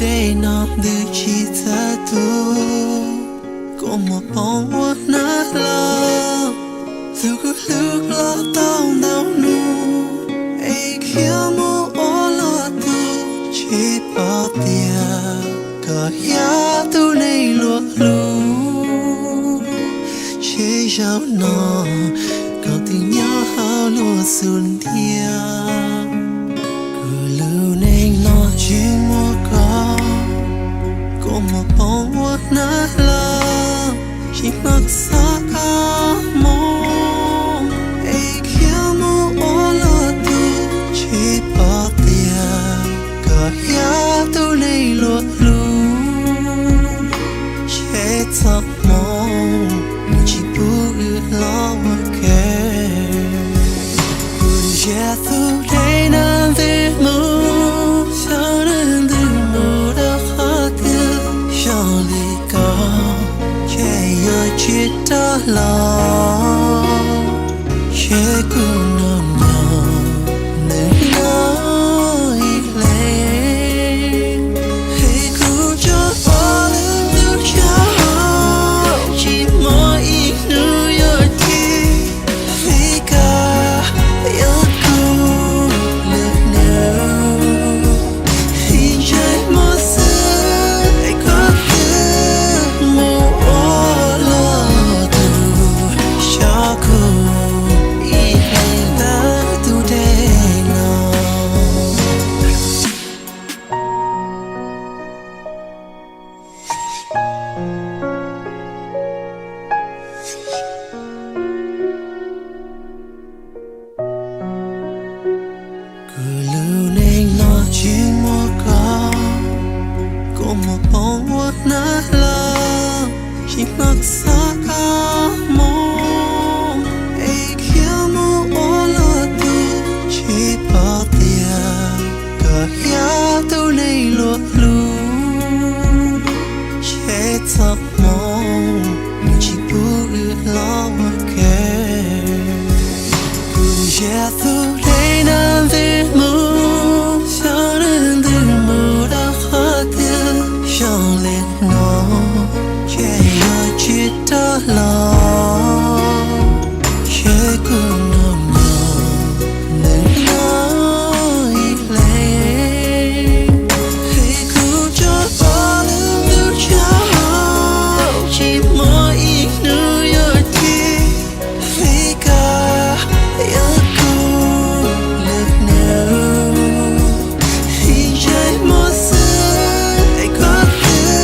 dej no ntws tsis txawj tu, kua muag poob ua hnab hlau. Tus kuv hlub los tau ntau hnub, es khiav mus ua luag tug, ntshe pom tias koj yog tus neeg luag hlub. Ntshe zaum no koj twb nyob hauv luag xub ntiag. Kuv lub neej no tsis muaj koj, kua muag poob ua hnab hlau. Tsis hnov xav koj moo, es khiav mus ua luag tug, ntshe pom tias koj yog tus neeg luag hlub. Ntshe txoj hmoo nws tsis pub wb los ua ke. Kuv ntsia tus dej no ntws mus, xyov nws ntws mus rau qhov twg. Xyov li koj ces yuav tsis rov los, ces kuv nug nug nws nyob ib leeg. Es kuv tso pom lub ntuj tsau, tsis muaj ib hnub yuav tig, vim koj yog kuv lub ntuj. Vim ntsej muag xwb es koj twb mus ua luag tug, xyov kuv ib leeg ntawm tus dej no. Kuv lub neej no tsis muaj koj, kua muag poob ua hnab hlau. Tsis hnov xav koj moo, es khiav mus ua luag tug, ntshe pom tias koj yog tus neeg luag hlub. Ntshe txoj hmoo nws tsis pub wb los ua ke. Kuv ntsia tus dej no ntws mus, xyov nws ntws mus rau qhov twg. Xyov li no ces yuav tsis rov los, ces kuv nug nug nws nyob ib leeg. Es kuv tso pom lub ntuj tsau, tsis muaj ib hnub yuav tig, vim koj yog kuv lub ntuj. Vim ntsej muag xwb es koj twb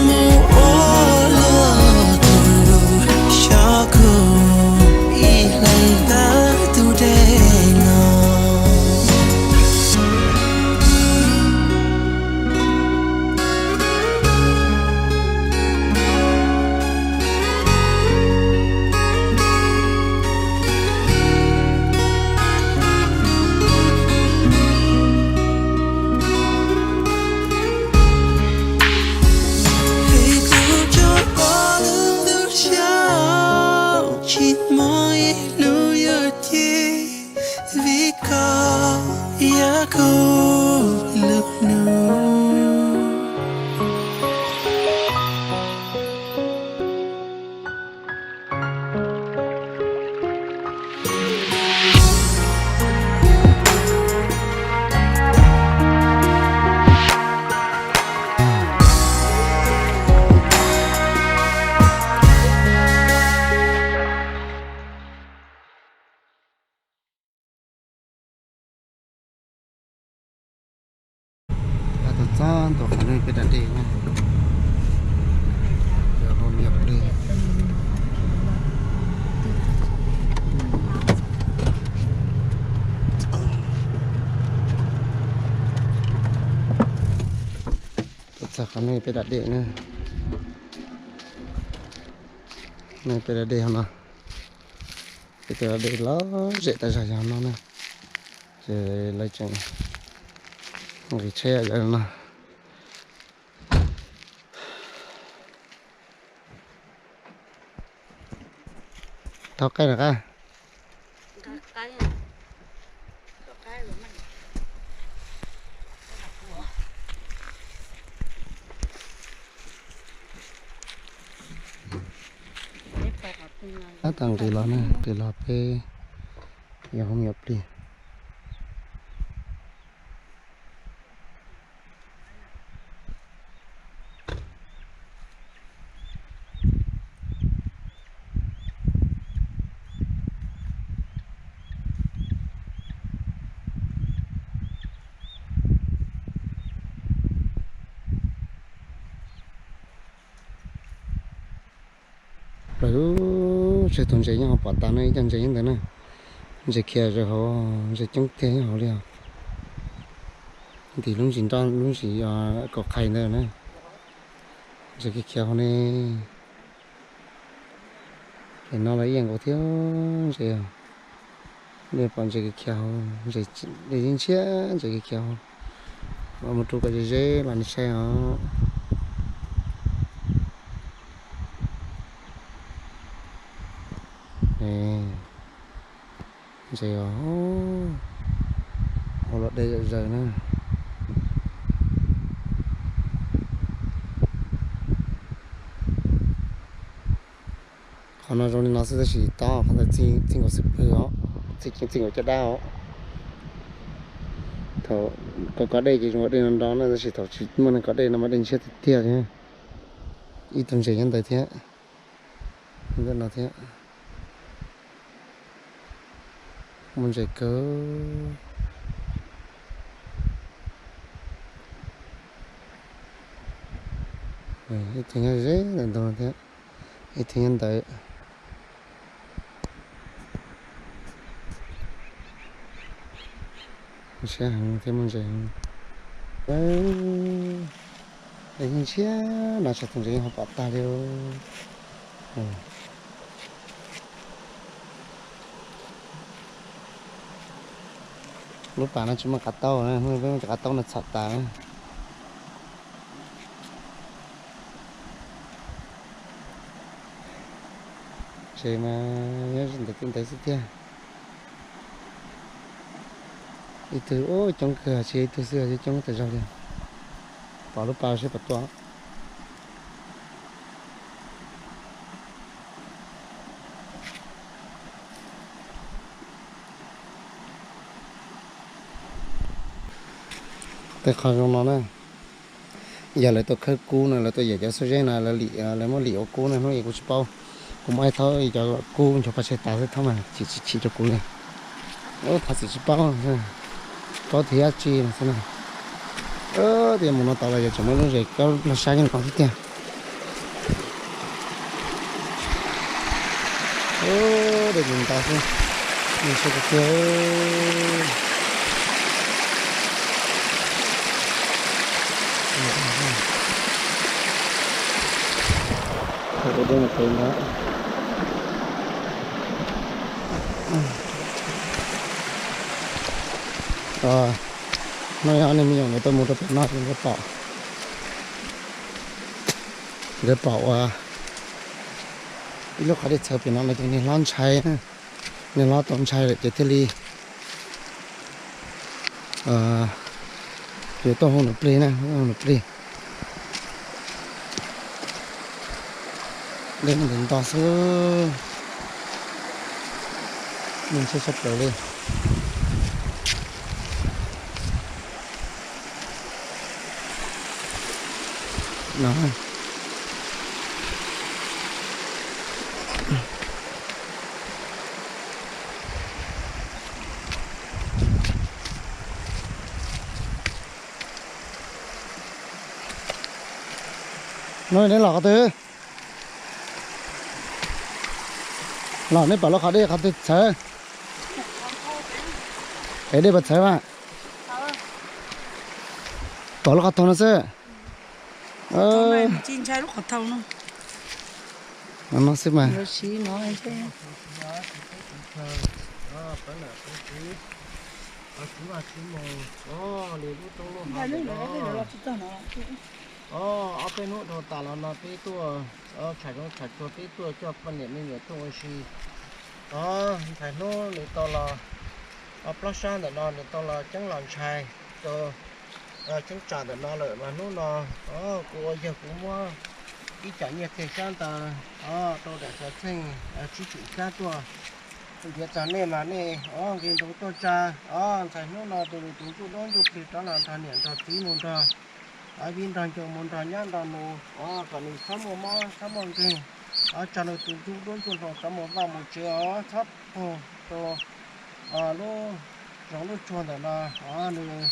mus ua luag tug, xyov kuv ib leeg ntawm tus dej no. Es kuv tso pom lub ntuj tsau, tsis muaj ib hnub yuav tig, vim koj yog kuv lub ntuj. Tus txog ntua qhov no peb da dej na. Cov hau nyuam plig. Tus txog qhov no peb da dej na. No peb da dej hauv no. Peb tus da dej lom zem tas zog yog no na. Ces lawv tseem nqis tsheb yog no. Tau qaib na qab. Qaib. Qaib. Tab tom nqis los na, nqis los peb yuav hauv me nyuam plig. Plaws lub tsev tus ntses nyob hauv pom tas na, ib co ntses nyob ntawd na. Ntses khiav zaws hauv, ntses coob tiag nyob hauv li os. Ntim lub ntsis nroj lub ntsis kaum qhais ntawd na. Ntses khiav khiav hauv ne. Ces no los ib yam nkaus thiab ntses. Nej pom ntses khiav khiav hauv, ntses, ntses ntshiab ntses khiav khiav hauv. Los mus rau kom ze ze los nej saib os. Ntses os, hauv los dej zom zaws na. Qhov no zoo li no xwb tab sis tob qhov ntawd txij nkaus xwb pwg os, txij nkaus caj dab os. Thaum kov kov dej ces zoo dej no nrov na, tab sis thaum tsis muaj neeg kov dej no mas dej ntshiab tiag tiag li. Ib tug ntses nyob ntawd thiab, ntawm no thiab. Muaj ntses kawg. Ib tug nyob ze ntawm ntug thiab, ib tug nyob ntawd. Siab heev thiab muaj ntses heev. Yeej ntshiab no, tsam tus ntses yeej ho pom tag li. Lub pas no tsis muaj qav taub, muaj cov qav taub no txhom tas. Tsev mas nyob ntawm tej ntawd xwb tiag. Ib tug ub coob kawg, tsis yog ib tug xwb, coob tas zog li. Pom lub pas seb puas tua. Tej qhov zoo no na, yog lawv tuaj khawb kub no, lawv tuaj yam cov xub zeb no, lawv lim, lawv muab lim ua kub na, hnub ib kuv tsis paub. Kuv muaj ib thaub cov kub nchuav paj tseg tas xwb, thaub mas tsis tshim rau kuv li. Thov txim tsis paub, paub thiab tsi no xwb na. Tias mus no tod los yog tseem muaj lub zes kab loj sab nyob no xwb tiag. Dej nti nto xwb, ntshiab tiag tiag. Dej no pem ntawd. Hnub no nej me nyuam nkawd tuaj mus rau pem no ces nkawd pom, nkawd pom ua ib lub qhov dej txhawv pem no no ces niag hlob ntshai, niag hlob tau ntshai lawm ces thiaj li yuav tuaj hu nws plig na, hu nws plig. Dej nti nto xwb, ntshiab tshaj plaws li. No neb los qhov twg? Los neb pom lub qhov dej qhov twg txhawv? Es dej puas txhawv mas? Pom lub qhov thau no xwb. No xwb mas. Ob peb hnub dhau tas los no peb tuaj tsham zoov tsham tsuag peb tuaj coj poj niam me nyuam tuaj ua si. Ntxhais hnub nws tau los, plaub sab ntawm no nws tau los ceeb los ntshai rau ceeb tsam ntawm no lawm mas hnub no kuv ua yawg kuv muab Ib tsam nyiaj txiag xyab ntawv, o, rau daim xov txheej, o, tsib txim xyab tuaj ntiav txog nej mas nej, o, nqis nroos tuaj tsa, o, ntxhais hnub no tus nws tus ntsuj duab ntsuj plig rov los nrog niam nrog txiv mus nrog, o, viv nrog ncaus mus nrog nyab nrog nus, o, kom nws txhob muaj mob txhob muaj nkeeg, o, tsa nws tus ntsuj duab ntsuj hlauv rov mus vaj mus tsev, o, txhob qaug rau, o, lub zoov lub tsuag ntawm no, o, nws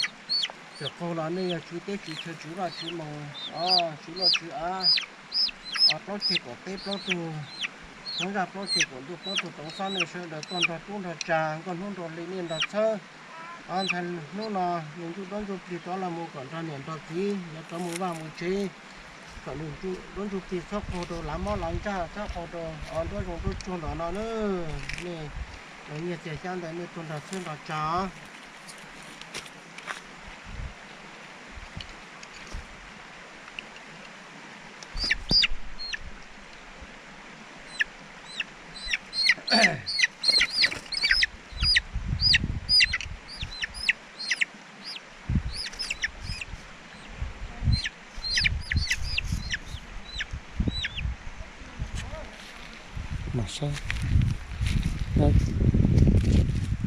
txawm qaug los nej yog tswv teb tswv chaw tswv vaj tswv moos, o, tswv luaj tswv av, o, plaub ceg kaum teb plaub tug, hmoob zaj plaub ceg kaum ntuj plaub tug toov xob nej sawv daws tuaj nrog rub nrog tsa nkauj hnub nrog hli nej nrog txhawb. O, ntxhais hnub no nws ntsuj duab ntsuj plig rov los mus kom nrog niam nrog txiv yuav rov mus vaj mus tsev, kom nws ntsuj duab ntsuj plig txhob qaug rau lav mob lav ntsaj txhob qaug rau, o, nruab zoov nruab tsuag ntawm no na. Nej, o, nyiaj txiag xyab ntawv nej tuaj nrog txhawb nrog tsa. Mas saib,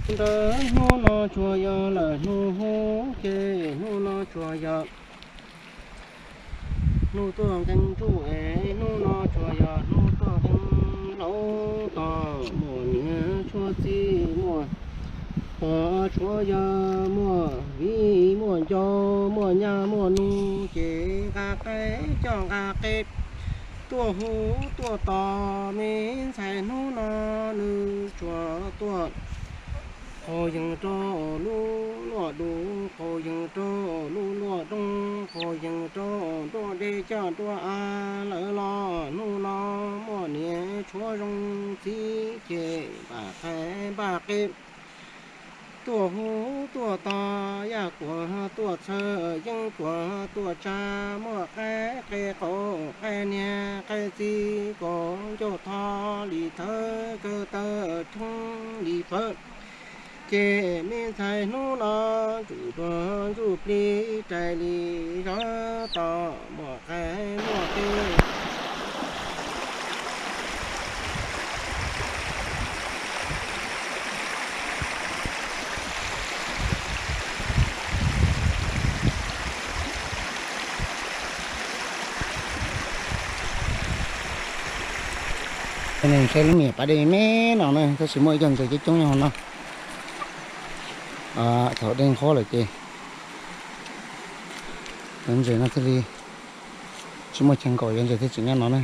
ntawm hnub no tsuas yog lawm hnub huv ces hnub no tsuas yog hnub tuaj nkees ntsuj es hnub no tsuas yog hnub tuaj nkees hlau. Tos muaj niam tshuav txiv muaj pog tshuav yawg muaj viv muaj ncaus muaj nyab muaj nus ces nqa qaib coj nqa qe tuaj huv tuaj tos me ntxhais hnub no nws tsuas tuaj qaug yees rau lub luaj dub, qaug yees rau lub luaj doo, qaug yees rau nruab dej coj nruab av lawm los hnub no muaj niam tshuav zoo txiv ces npaj qaib npaj qe tuaj huv tuaj tos, yaj kuam tuaj txhawb yeeb kuam tuaj tsa, muaj qaib qe qaum qaib niam qaib txiv kom ncauj thov li thawb kaw taw thoob li fawb. Ces me ntxhais hnub no ntsum duab ntsuj plig rais li zov tos muaj qaib muaj qe. Saib lub me pas dej me no na, tab sis muaj ib co ntses coob coob nyob hauv no. Thaum dej nqhuab lawm ces cov ntses no thiaj li tsis muaj chaw nkaum, cov ntses thiaj tseem nyob no na.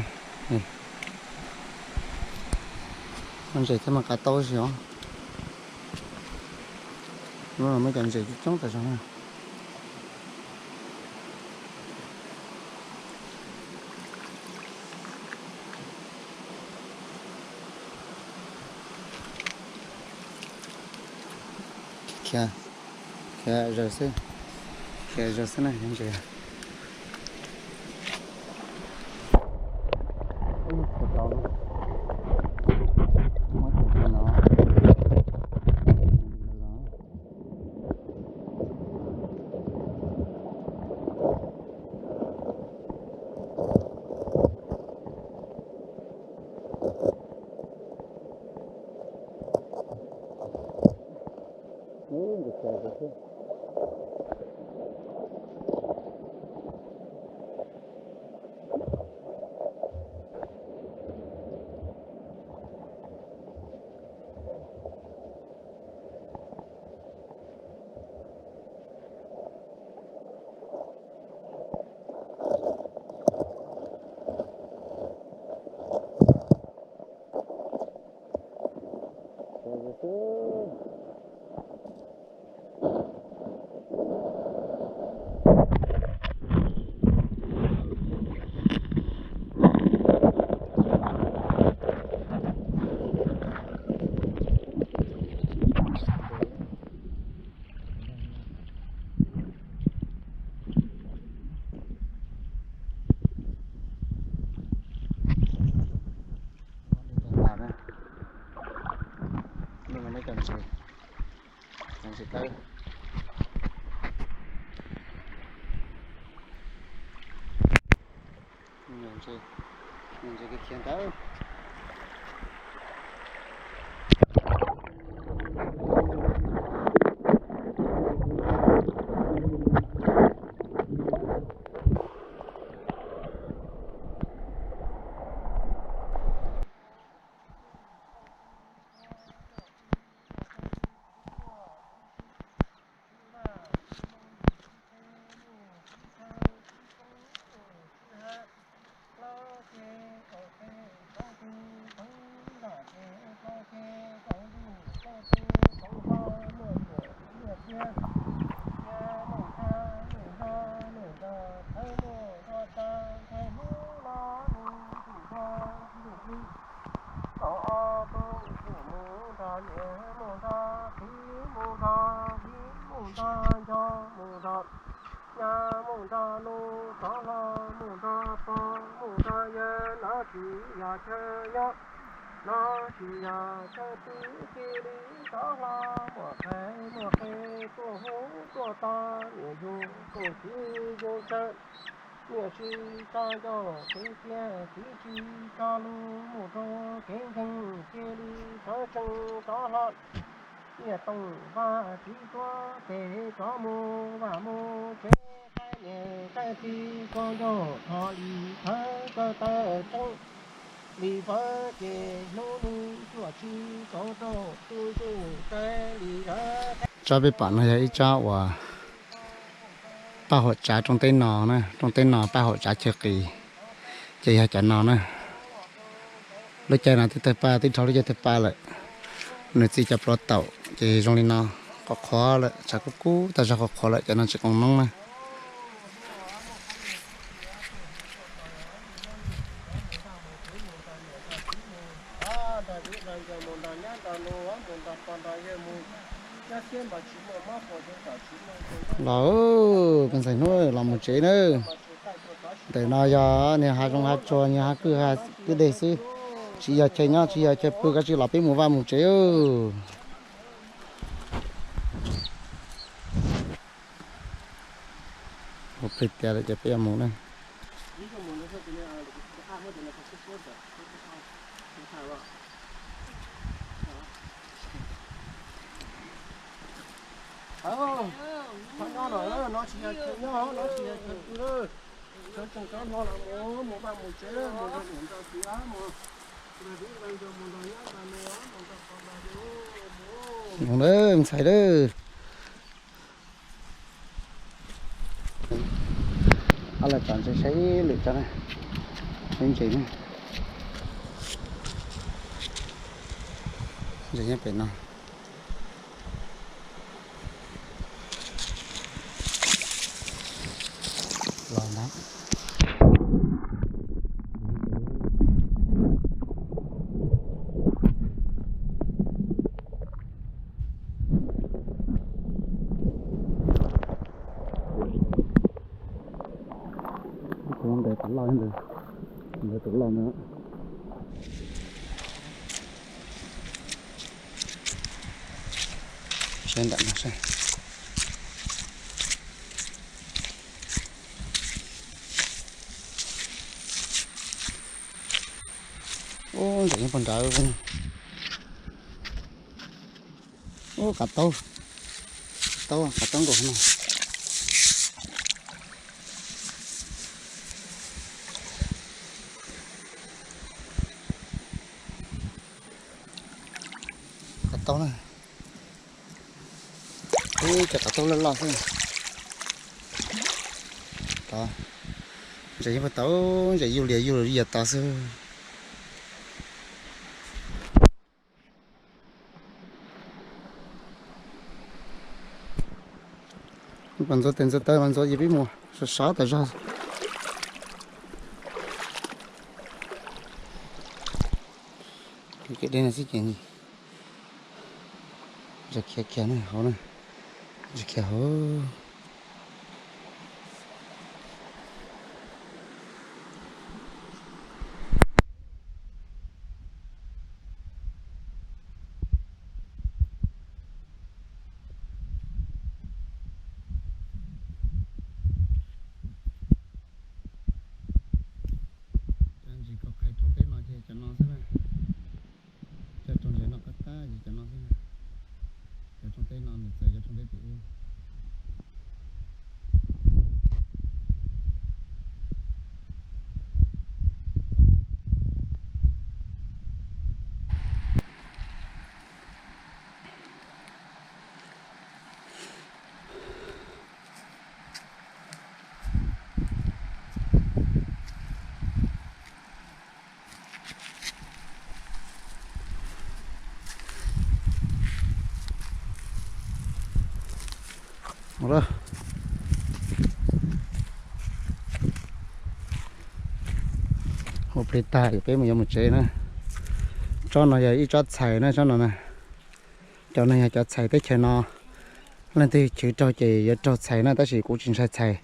Muaj ntses thiaj muaj qav taub si os. Muaj cov ntses coob coob tas zog na. Khiav, khiav zaws xwb, khiav zaws xwb na ntses. Ntses, ntses khiav khiav ntawd. Tau ob tug mus nrog niam mus nrog txiv mus nrog vij mus nrog nco mus nrog nyab mus nrog nus rov hlo mus nrog pog mus nrog yawg no tsis yog chaw nyob no tsis yog chaw pw cia li rov hlo muaj qai muaj qe tuaj hu tuaj to niam yug kuj txiv yug chaw niam tsis tso ncauj txiv tiag txiv tsis tso lus mus rau kev ntseeg cia li sawv tsees rov hlo. Niam toom vaj txiv tuav tes rov mus vaj mus tsev, qaib niam qaib txiv tso ncauj thov li thawv kaw taw tseeb li fawv ces hnub nws cuaj tsis tau rau tu ntuj kaw li. Tsob peb pom no yog ib tsob uas paj huam tsav rooj teb no na, rooj teb no paj huam tsav chaw qis, ces yog cov no na. Lub caij no twb tawg paj, twb dhau lub caij tawg paj lawm. Nws txi cov plhuav taum ces zoo li no, qhuav qhuav lawm, tshav kub kub tag zog, qhuav qhuav lawm, cov no tsis qoom noob na. Los, me ntxhais hnub los mus tsev na. Ntawm no yog niag hav zoov hav tsuag, niag hav kwj hav kwj deg xwb. Tsis yog chaw nyob tsis yog chaw pw, koj tsis los peb mus vaj mus tsev. Ua plig tias lawm ces peb yuav mus na. Mus na ntxhais na. Ob lawv tsom ntses saib lwm tsob na, saib ntses na. Ntses nyob pem no. Los ntag. Tus ntawd tus loj ntawd, tus ntawd tus loj ntawd. Saib ntawm no saib. Ub, ntses yeej pog nrad. Ub, kav taub, taub, kav taub nkaus no. Kav taub na. Ib co kav taub loj loj xwb. Tod, ntses yeej pog tod, ntses yug lias yug lias tod xwb. Pom ntxuav tes ntxuav taw mas ntxuav ces peb mus sov sov tas zog. Kev dej no xwb ces ntses khiav khiav na hauv na, ntses khiav hauv. Ua plig tag peb mus yuav mus tsev na. Tsob no yog ib tsob txhais na, tsob no na. Cov no yog cov txhais teb chaws no, leej twg chwv raug ces yuav raug txhais na, tab sis kuv tsis ntshai txhais.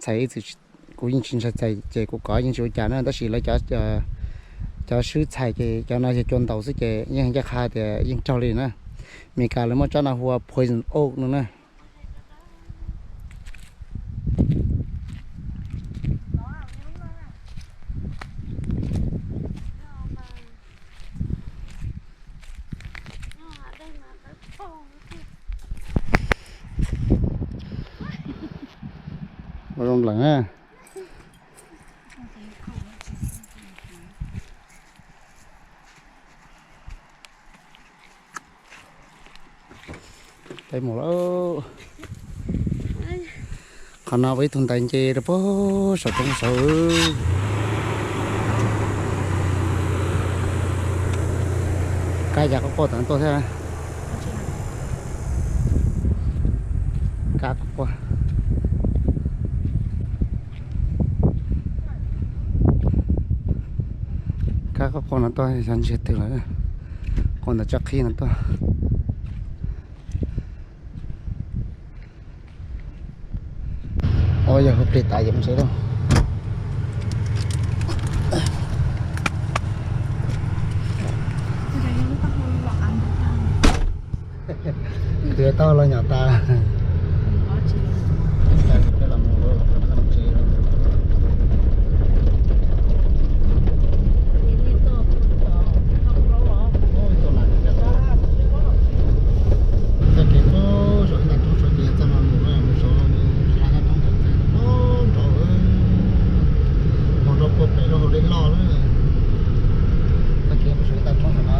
Txhais ib txhis kuv yeej tsis ntshai txhais ces kuv kov yeej tsis ua cas na, tab sis lawv cov swb txhais ces cov no yog cua ntaus xwb ces yeej ncaj qha tias yeej raug li na. Meskas lawv muab tsob no hu ua poison oak no na. Ua zoo lawm na. Peb mus lawm. Qhov no ua ib tug ntaiv nce rau puag saum roob saud. Kab yav qab quaj tam tuaj thiab. Kab qab quaj. Kab qab quaj no tuaj xyov ntsiag twg lawm. Quaj ntawm tsob qhib no tuaj. Ua yog hu plig tas yuav mus tsev lauj. Twb tau los nyom tas. Tag kev puag saum ib nta roob saud ces txoj no mus na, mus saud mus hla thaj roob nram txaj puag nrad, mus rau puag pem lub hauv dej loj lawm. Tag kev puag saum ib nta roob saum no.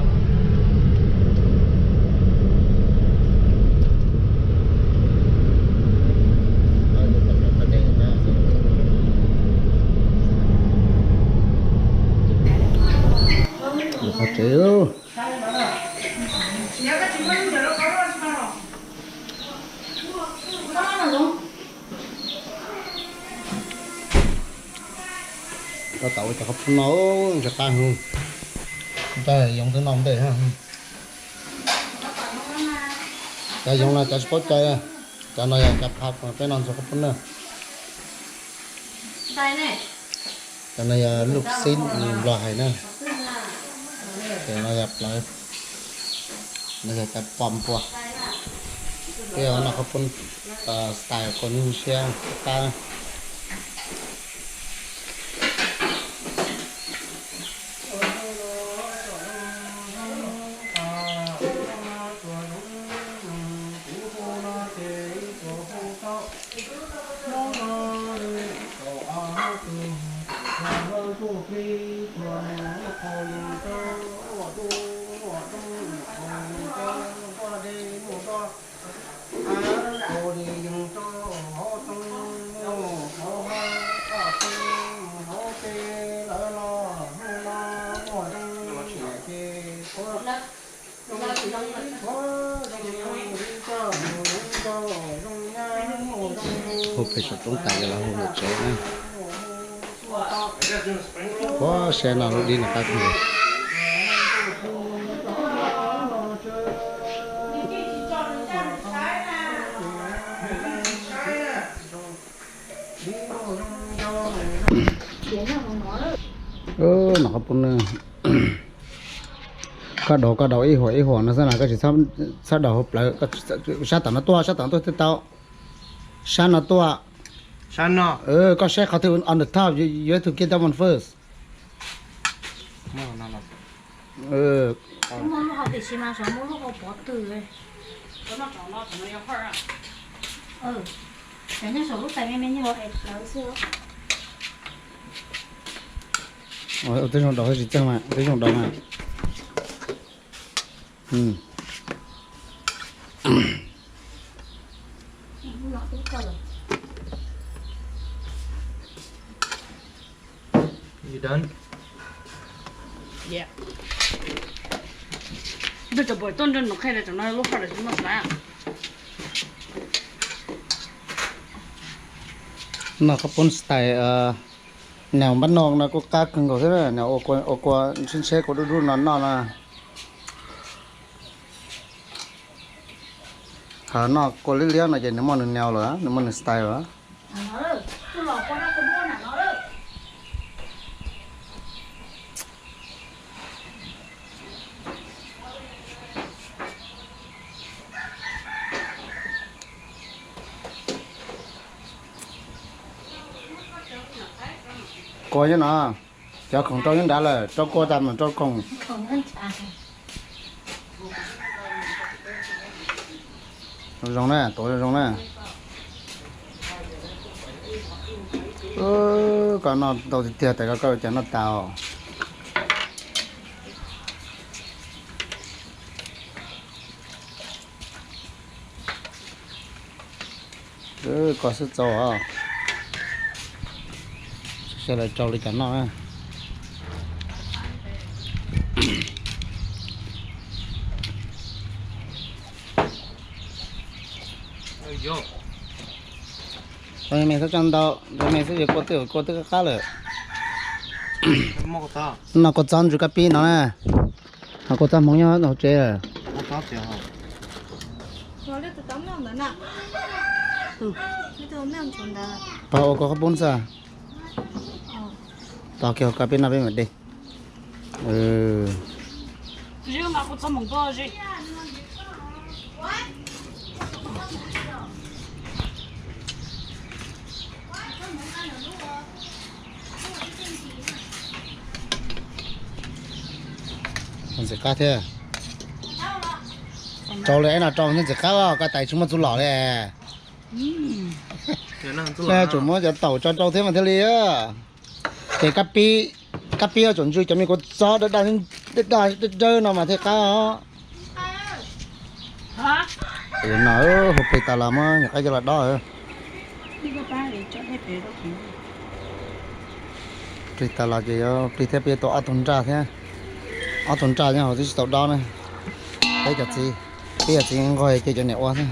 Lawv qhov tsev. Tab tom ua cov qhaub poob no ntsis qab heev. Cov yoov twb noj ntej. Cov yoov no cov tsis paub cai, cov no yog cov qhaub peb noj ntxuag qhaub poob na. Cov no yog luj xib Nplog hais na. Ces no yog plawv, no yog cov pos npua. Peb noj qhaub poob style kua nyuj siab qab. Hu pem saum roob tas ces los hu mus tsev na. Puag siab no lub dib no qab kawg. Noj qhaub poob na. Koj daus koj daus ib huam ib huam no xwb na, koj tsis txhob daus hauv plawv. Sab tom no tuaj, sab tom no tuaj twb tau. Sab no tuaj. Koj saib qhov twg on the top, you, you have to get that one first. Twb zoo daus tsis txeeg mas, twb zoo daus mas. Noj qhob poob style, nws npab no no kuj qab kawg nkaus thiab, nws ua kua ntshe ntshe kua dub dub no noj na. Ho noj kua liab liab no ces nws muaj nws neo lawm, nws muaj nws style lawm. Kua nyob no, cov khoom rau nyob nrad lawm, rau kua tas mus rau khoom. Zoo na, tuav zoo na. Koj noj ntau tiag tiag tes koj ua cas noj tas os. Koj xwb txaus os. Saib lawv rau li cas noj na. Ntau me txhob tso ntau, ntau me xwb ces kua twb, kua twb qab qab lawm. Noj kua txob ntsuj kab pib no na. Ho kua txob hmoov nyob hauv tsev. Pab ua kua qhob poob xwb. Tos kiag koj peb noj peb mam de. Ntxim qab thiab. Rau li no rau ntxim qab, koj tais tsis muaj txuj lom li. Tsum muab cov taum tso rau thiab mas thiaj li. Ces kab pib, kab pib tseem ntsw cov me kua txob dawb dawb no mas thiaj qab os. No hu plig tas los muab nyuam qaib coj los dob. Plig tas los ces yuav plig thiab, peb tau ob tug nraj thiab. Ob tug nraj nyob hauv twb tsis tau dob na. Peb cov txiv, peb cov txiv nquag ces cov niam ua xwb.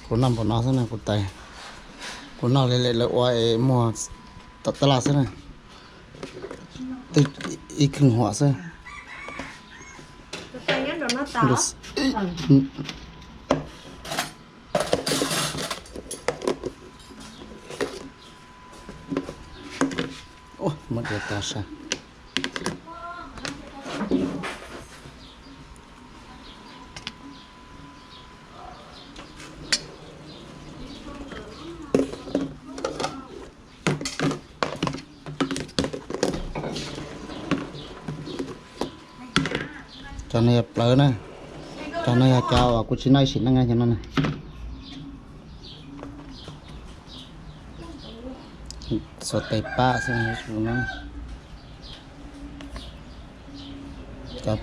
Kuv noj npaum no xwb na kuv tais. Kuv noj li lawv ua es muag tom tab laj xwb na. Twb ib khwj huam xwb. Muab diav tag saib. Cov no yog plawv na. Cov no yog cov uas kuv tsis noj ib sim neej cov no na. Xuas tes pab xwb no. Cov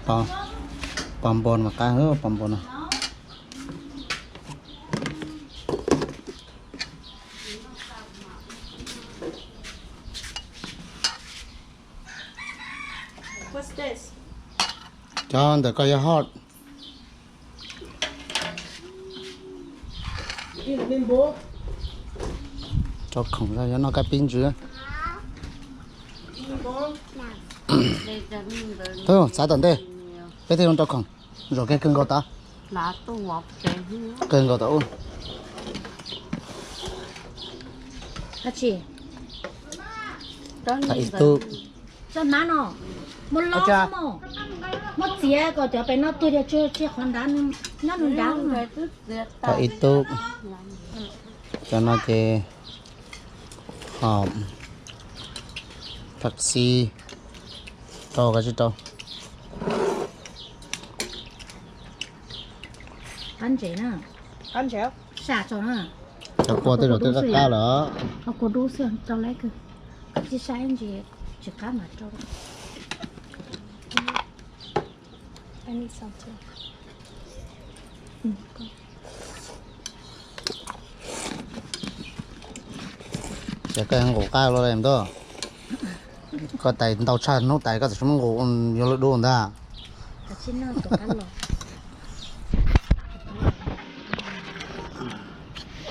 pos npua mas qab, pos npua no. Cov ntawm ko yog hot. Rau khoom, yog noj kab pib ntsw. Xav tom ntej peb thiaj zoo rau khoom. Zaum kawg nkaus tod. Kawg nkaus tod ub. Ib tug. Muab txiav kom cov pem no tuag, cov qhov nrad nyob nws nrad. Ib tug. Cov no ces Ho, phaj xib rau, koj tsis rau. Qab ntses na. Qab ntses. Sam tso na. Cov kua tej zaum twb qab qab lawm. Qab kua dub xwb rau lawm. Koj tsis sam ntses tsis qab mas rau. Ces koj nqus qab los li ntag. Koj tais ntau tshaj hnub tais koj txawm muab nqus yuav luag dub ntag.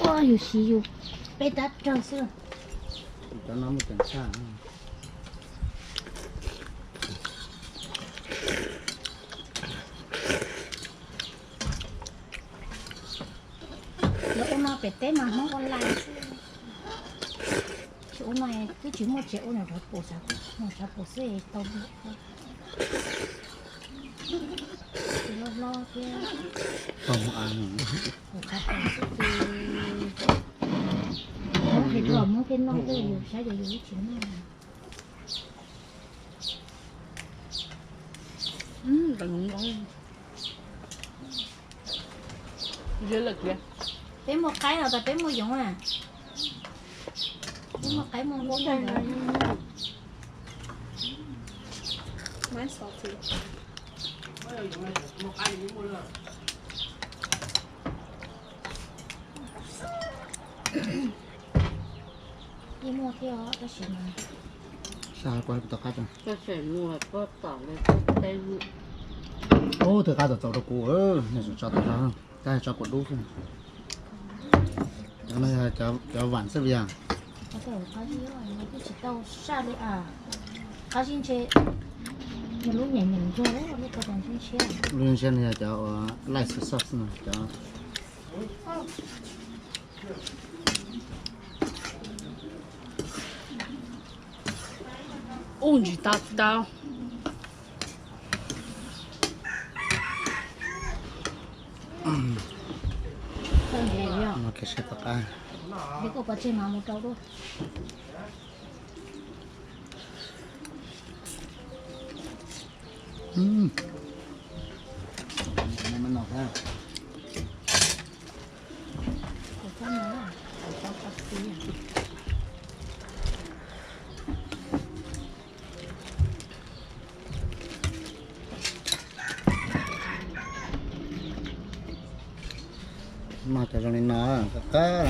Ua yus siv yus peb tab rog xwb. Cov no muaj ceem tshaj. Lawv ua no pem teb mas Hmoob ua lais xwb. Tsis ua no twb tsis muaj tsev ua, nws rov pum xav, nws rov pum xwb tau. Tsis loj hlob thiab. Pum xav pum xwb ces Hmoob thiaj noj, Hmoob thiaj noj, yus saib yus ib tsis noj. Peb muaj qaib no tas peb muaj yoov a. Peb muaj qaib muaj nqaij. Yeej muaj thiab tab sis mas. Sab kuv tom qab tso. Ub, twb qab txaus txaus rau kuv, nej tso tau, tab tso kuv dub xwb. Cov no yog cov vam xwb yog. Qab zib tsis tau saj li a. Qab zib ntshe lub nyeem nyeem ntsuag, lub ntshiab no yog cov uas light sauce no cov. Ub, ntsis tau tau. Mus kev sab tom qab. Noj cov zoo li no qab qab.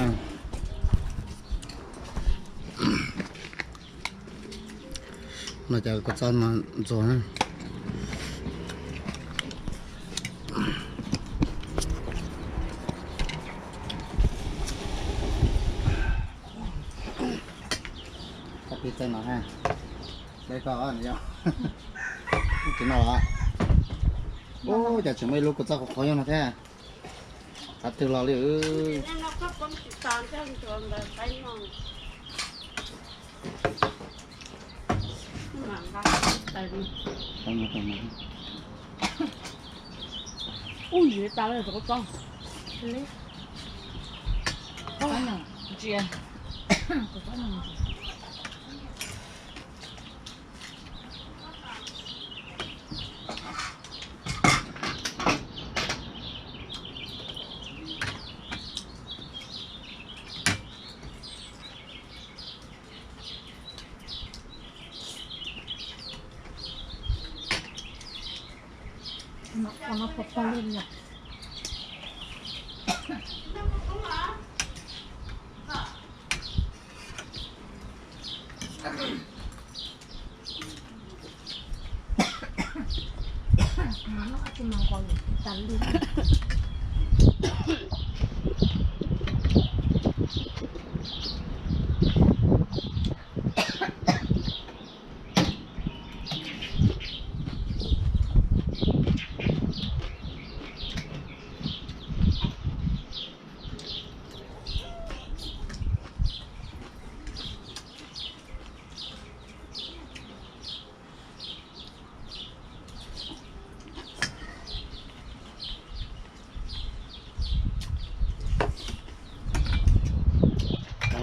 Noj cov kua txob no ntxuag na. Koj pib txaij no ha. Seb koj yog tsis noj los. Ub, cas tseem muaj ib lub kua txob qhuav qhuav nyob no thiab. Qab twg los li. Ub, ntsis tas lawm tus kua txob. Ntsia.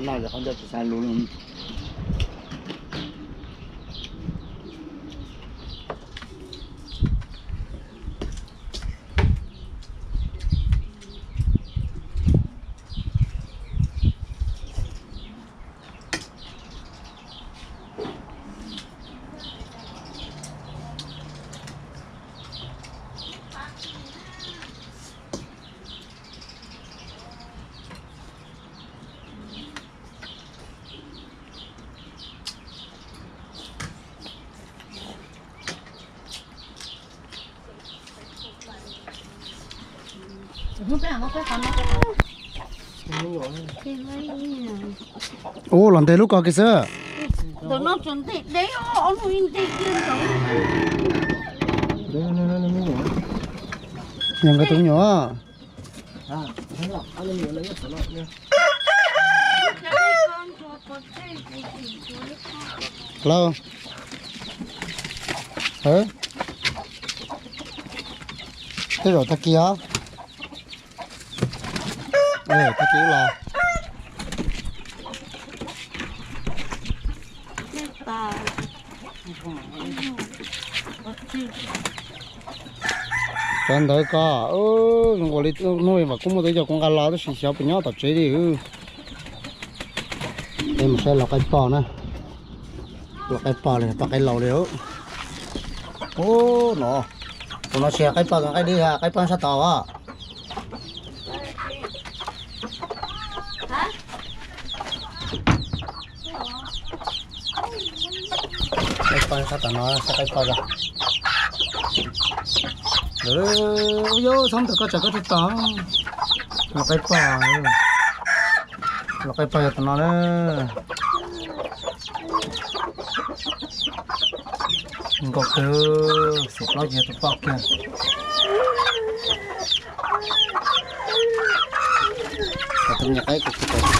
Noj ces qhov ncauj tsis xav lus li. Ub, los ntes lub ko kiag xwb. Yog nkawd tus me nyuam. Hello. Tej zaum tag kis os. Tag kis los. Cov ntawd ko, zoo nkaus li hnub mas kuj muaj tus coj kuv nqa los tab sis xyov puas nyob tom tsev li. Peb mus saib lau qaib poj na. Lau qaib poj li, poj qaib laus li. Ub no, tus no tsis yog qaib poj, tus qaib dib, qaib poj sab tod os. Qaib poj sab tom no, saib qaib poj os. Ub, txhob ntawm koj tsam koj tsis tos. Lau qaib poj, lau qaib poj yog tus no na. Nkauj kawg, xim plaub ces tus poj kiag. Tus me nyuam qaib kuv tsis tau.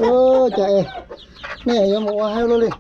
Ua cas es nej yuav mus ua hauj lwm li?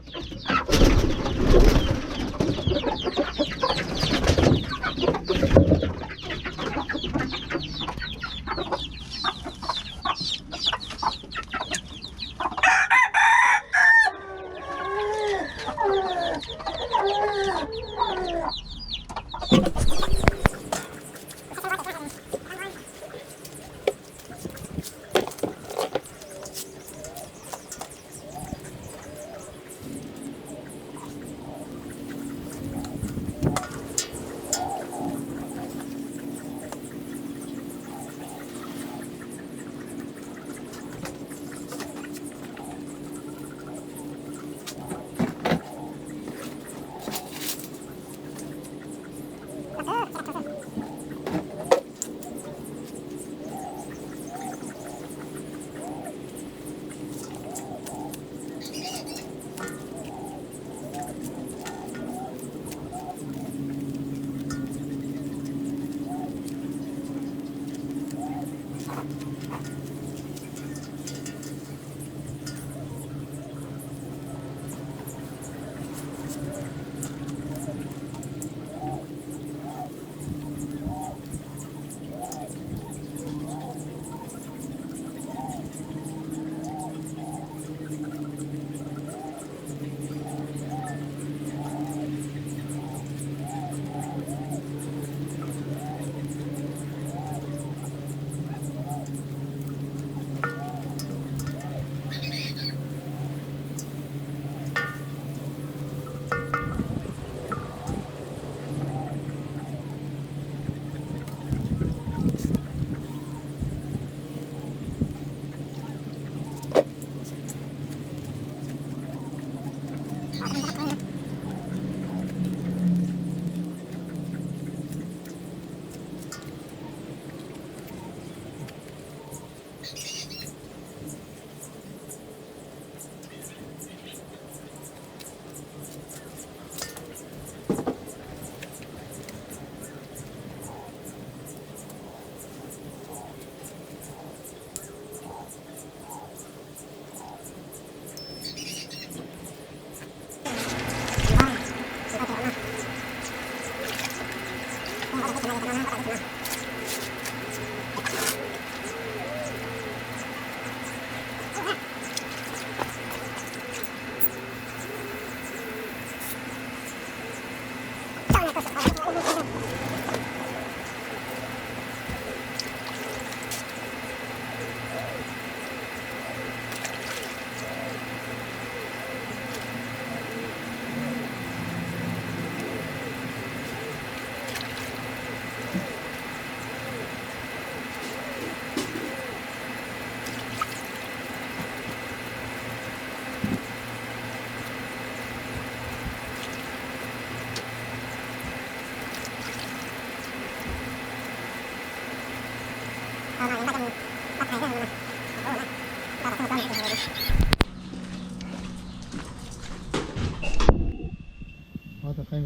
Ua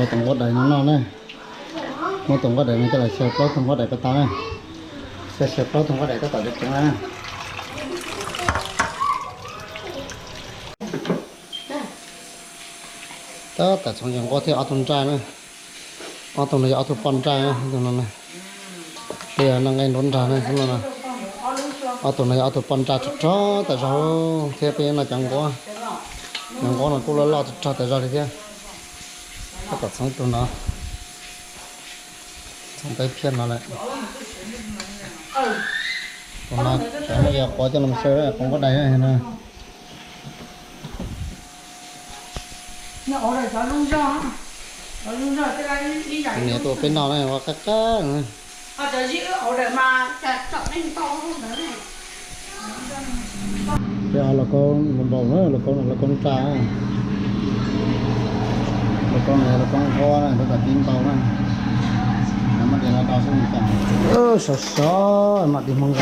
tus nquab dais no noj na. Muab tus nquab dais no coj los xyaw plaub tug nquab dais pab tau na. Xyaw, xyaw plaub tug nquab dais tab tom tseev tseev na. Tab tom txhoov yawg nquab thiab ob tug nraj na. Ob tug no yog ob tug poj nraj na, ob tug no na. Peb yog noj nqaij nruab nrag na, xub no na. Ob tug no yog ob tug poj nraj rog rog tas zog thiab peb noj cov nquab. Cov nquab no kuj loj loj rog rog tas zog li thiab. Tab tom txhoov ib tug no. Txhoov peb phiab no lawm. Tus no xyov yog quav coj los xyaw, quav nquab dais no. Niam tuaj peb noj na, ua qab qab. Peb ua lauj kaub npau npau na, lauj kaub, lauj kaub nraj, lauj kaub no, lauj kaub nquab na, tab tom tib npau na. Maj diav no tau xwb, sov sov maj diav Hmoob.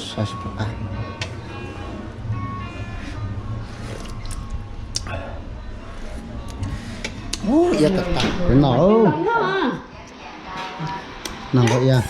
Saib seb puas qab. Ub, iab tag tag, peb noj. Noj nqaij iab.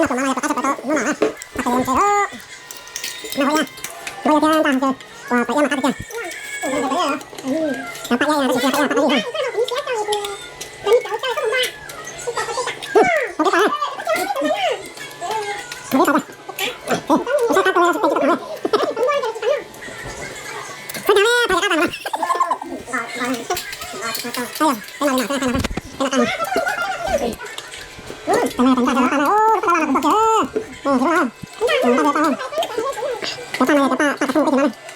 Peb noj tus no no yog rov qab tsis pais tau hnub no na, qhov kawg nce lawm. Noj hauv iab, npau iab thiab nraj ces uas pais iab mas qab tiag tiag. Cov paj iab no tab sis tsis yog paj iab, paj iab no. Mus peb tau na. Mus peb tau na. Mus peb tau na. Mus peb tau na. Cov paj no yog cov paj, paj cov phooj ywg peb cov no na.